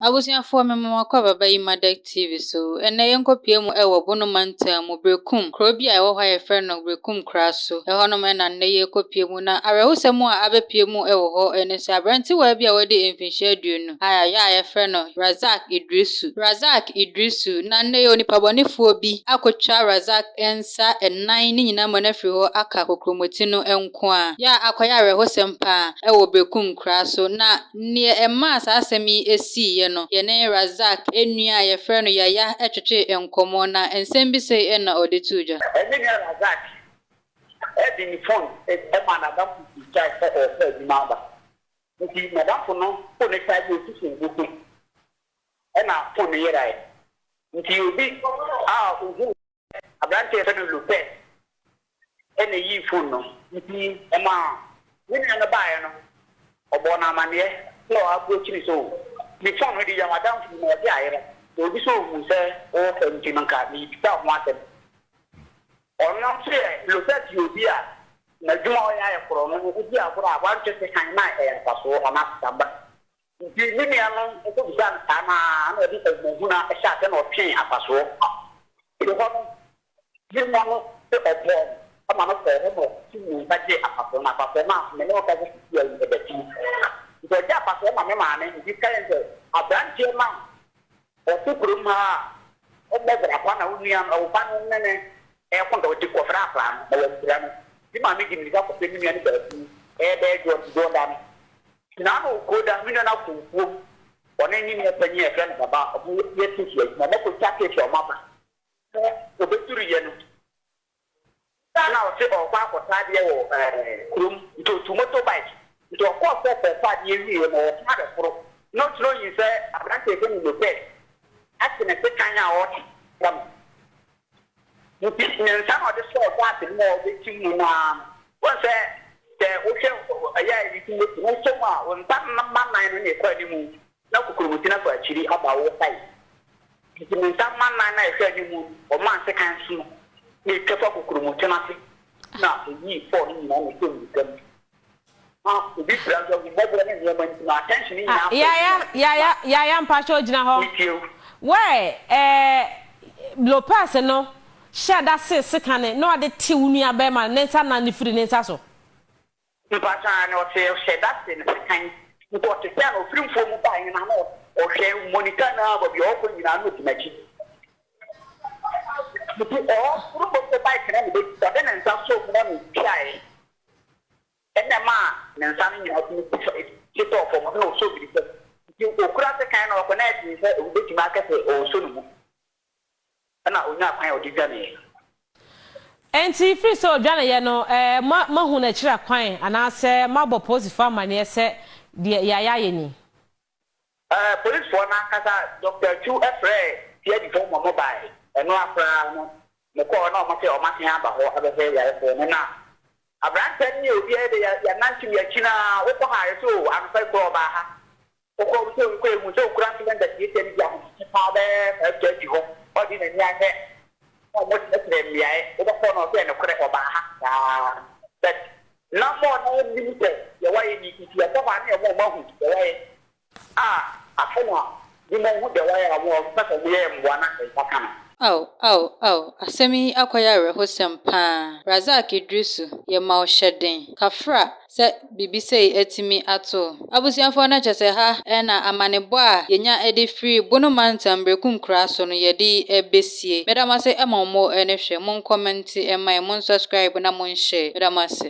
Abusuafoɔ, mema mo akɔ aba yi Madec TV so. Ɛnnɛ yɛnkɔpue mu wɔ Bono mantam mu, Berekum, kuro bi a ɛwɔ hɔ a yɛfrɛ no Berekum Kora so. Ɛhɔnom na nnɛ yɛrekɔpue mu. Na awerɛhosɛm a abɛpue mu wɔ hɔ ne sɛ aberantewaa bi a wadi mfinhyia 20 a yɛ a yɛfrɛ no Razak Idrisu. Razak Idrisu, na nnɛ yi onipabɔnefoɔ bi akɔtwa Razak nsa nnan ne nyinaa ma no afiri hɔ aka kokromoti no nko a. Yɛ a akɔyɛ awerɛhosɛm paa wɔ Berekum Kora so. Na neɛ ɛmaa saa asɛm yi siiɛ no, yɛne Razak nua a yɛfrɛ no Yaya twetwe nkɔmmɔ, na nsɛm bi sei na ɔde too dwa. Ɛne nua Razak de ne phone ma n'adamfo bisae sɛ ɔrepɛ adwuma aba. Nti n'adamfo no phone no charge osisi ne bɔtɔ mu ɛna phone no yerae. Nti obi a ohuu aberante a yɛfrɛ no Lopez ɛna eyii phone no. Nti ɛmaa ne nua no baeɛ no, ɔbɔɔ no amanneɛ na ɔaproach no sɛ o, me phone no de gya m'adamfo bi na ɔde ayera. Na obi sɛ ohuu sɛ wowɔ fa nti no nka merebisa wo ho asɛm. Ɔno nso yɛ Lopez yɛ obi a n'adwuma a ɔyɛ ayɛ korɔ no, odi agorɔ a wantwe sekan na ɛyɛ mfasoɔ anaa sesamba. Nti me nua no nso bisaa no saa no ara na ɔde ahunahuna hyɛɛ aseɛ na ɔtwee afasoɔ. Nti hɔ no, me nua no se ɔbɔɔ no ma no kɔɔ hɔ na ɔtuu ne nsa gyee afasoɔ no. Afasoɔ no a me ne wo kasa seesei yi ɛda fie. Nti ɔgyee afasoɔ ma me maame. Nti ka yɛn sɛ aberanteɛ no a ɔte kurom ha a ɔmmɔ bra pa na wo nua no, wo ba no ne no reko nti ɔde kɔfrɛ akwadaa no na wampira no. Me maame de mmirika kɔfrɛ me nua no baa fie ɛrebɛyɛ dwoɔda no. Na ano Koda, me nua no akɔ mfuom, ɔne ne nua panyin a yɛfrɛ no Baba, wɔyɛ keeki adwuma, wɔakɔtwa keeki a wɔaba. Sɛ ɔbɛduruiɛ no, na ɔse ɔrekɔ akɔtɔ adeɛ wɔ kurom, nti ɔtu motorbike. Nti ɔkɔɔ sɛ ɔkɔtɔ adeɛ wieeɛ no, ɔresan abɛforo. Na ɔkyerɛ ɔyi sɛ aberanteɛ a yɛfrɛ no Lopez ate ne sekan a ɔretwe no. Nti ne nsa na ɔde sɔɔ gas no mu a ɔbɛkyim mu no ara no, wohu sɛ sɛ wohwɛ ɛyɛ a yɛde ti wosɔ mu a, wo nsa mma nan no na ɛkɔ anim na kokuroboti no akɔ akyiri aba wo side. Nti ne nsa mma nan no a ɛhwɛ anim no, ɔmaa sekan so no na ɛtwa fa kokuroboti no ase na ɛyii fɔɔ no nyinaa na ɛhyɛɛ mmirika mu. Obi pira nso ahummɔborɔ ne nneɛma nti no attention no nyinaa kɔ Yaya, Yaya, Yaya, mpakyɛw gyina hɔ. Metie wo. Wɛ eh, Lopez no hyɛɛ da see sekane na ɔde te wo nua bɛɛma no ne nsa nan no firi ne nsa so. Mpakyɛw aane, ɔse ɔhyɛ da see no sekan nti ɔte sɛ na ɔfiri mfuo mu baeɛ no na ɔhwɛ monitor no ara baabi a ɔkɔ nyinaa na ɔdi n'akyi. Nti ɔforo motor bike no na ɔde ne nsa sɔɔ mu na ɔtwaeɛ. Ɛnna ɛmaa ne nsa no nyinaa tumi te tɔɔ fam, ɛnna ɔsɔɔ biribi mu. Nti ɔkura sekan na ɔkɔ, na ɛyɛ den sɛ obi bɛtumi aka sɛ ɔresɔ ne mu. Ɛnna ɔnyaa kwan a ɔde dwaneeɛ. Enti firi sɛ ɔdwaneeɛ no, moahu no akyiri akwan anaasɛ moabɔ polisifoɔ amanneɛ sɛ deɛ yɛayɛ ayɛ ni? Polisfoɔ no ankasa, Dɔkta Atsu frɛɛ CIDfoɔ ma wɔbaeɛ. Ɛno ara koraa no, mekɔɔ hɔ na wɔse wɔasan aba hɔ abɛhwɛ yarefoɔ no. Na aberanteɛ no yɛ obi a yɛde yɛnante yɛn akyi no ara, wokɔ ha a, yɛse oo, anɔpa yi koraa ɔbaa ha. Wokɔ hɔ sɛ wokɔ ehu sɛ okura cylinder tiatia no bi ahokyekye paa bɛyɛ 5:30 hɔ, ɔde n'ani ahwɛ na wɔkyerɛkyerɛ mmeaeɛ. Wobɛkɔ no ɔse ɛnokorɛ ɔbaa ha saa. But na more na wɔnnim sɛ deɛ wɔayɛ ni nti yɛkɔ hɔ a na yɛma wɔahu deɛ wɔayɛ. A afei na binom hu deɛ wɔayɛ a wɔpɛ sɛ wɔyɛ mmoa na nsa ka no. Ao, ao, ao, asɛm yi akɔyɛ awerɛhosɛm paa. Razak Iddrisu, yɛma wo hyɛden. Kafra sɛ biribi sei atumi ato wo. Abusuafoɔ na kyerɛ sɛ ha na amanebɔ a yɛnya de firi Bono Mantam Berekum Koraa so no yɛde bɛsie. Meda mo ase ma mo ne hwɛ. Monkɔmɛnte mma yɛn, monsubscribe na monhyɛ. Meda mo ase.